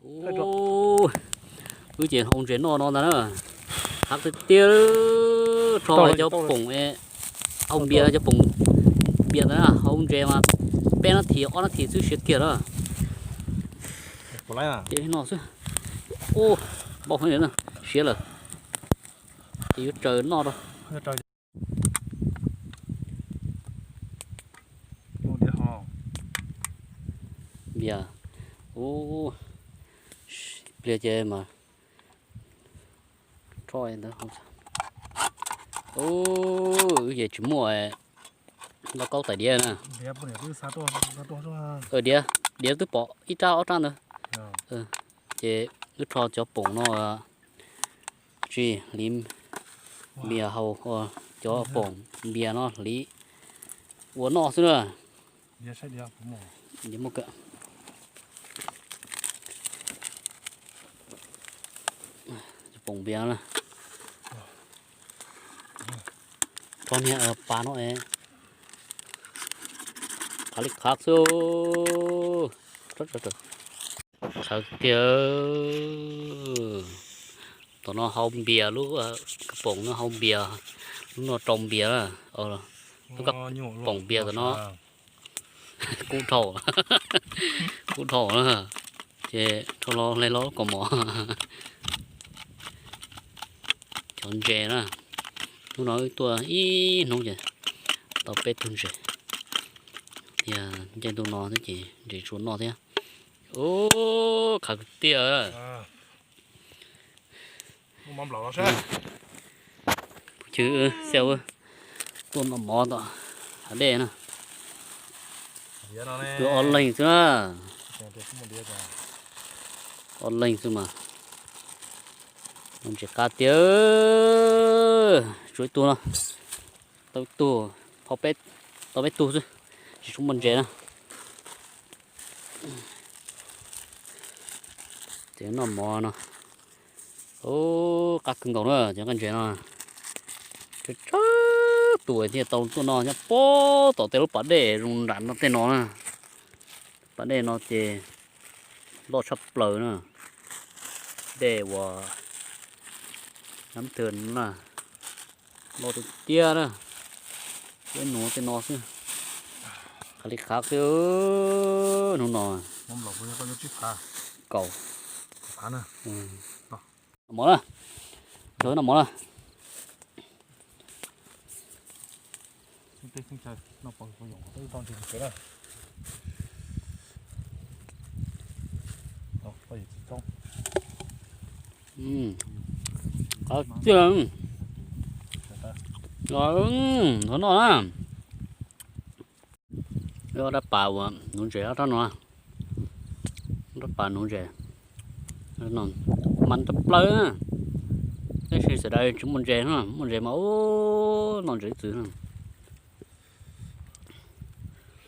Wb ces hau ntses noj no ntag na. Hav tiag tiag, rho cov poom, hau npias, cov poom npias ntag na, hau ntses mas peb nab thim ob nab thim xwb siav kiag na. Ces no xwb. Npau heev, siav lawm. Ces yuav raws noj rau. Npias, ub, pliag ces mas rho ntawd. Ub, wb ces tsis muaj lauj kaub tais diav na. Diav, diav twb pom ib rab ob rab ntawd. Ces wb rho cov poom no, tsis hliv npias hau, cov poom npias no hliv ua noj xwb na. Poom npias, rho niag pas no, qhav li qhav xwb. Qhav tiag. Tom no hau npias, lub poom no hau npias, lub no rau npias, lub poom npias tom no. Kub dhau, kub dhau na. Ces rho los hle los kaus mom. Cov ntses na, hnub no wb tuaj ib hnub ces tau peb tug ntses. Tias ncej ntuj no thiab ces ntses tsuas noj thiab. Ub, qhav tiag. Phooj ywg, xyov tuaj noj mov tom hav dej na. Wb ob leeg xwb na. Ob leeg xwb mas. Ntses qab tiag. Tsuas ib tug no, tau ib tug, tau peb tug xwb, tsis tshua muaj ntses na. Ces noj mov no, ub, qab kawg nkaus na cov nqaij ntses no. Tsawg tsawg tus thiaj tau tuaj noj nyob puag tom tej lub pas dej zoo nram no tej no na. Pas dej no ces loj tshaj plaws na. Dej uas nab twg na, loj tiag tiag na. Peb nuv tej no xwb. Qhav li qhav xwb. Hnub no kaus. Noj mov na. Noj mov na. Qab tiag. Thov noj na. Ob rab pas uas nuv ntses, ob rab no, rab pas nuv ntses, mas tshaj plaws na. Tab sis sawv daws tsis muaj ntses, muaj ntses mas ub, noj ntses ib txwm na.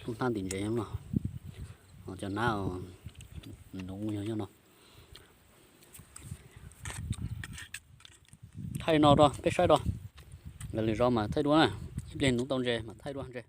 Lub hnab ntim ntses no, cov hnab nuv yog nyob no. Thaij no rau peb saib rau, lwm zaus mas thaij dua na. Ib pliag nuv tau ntses mas thaij dua ntses.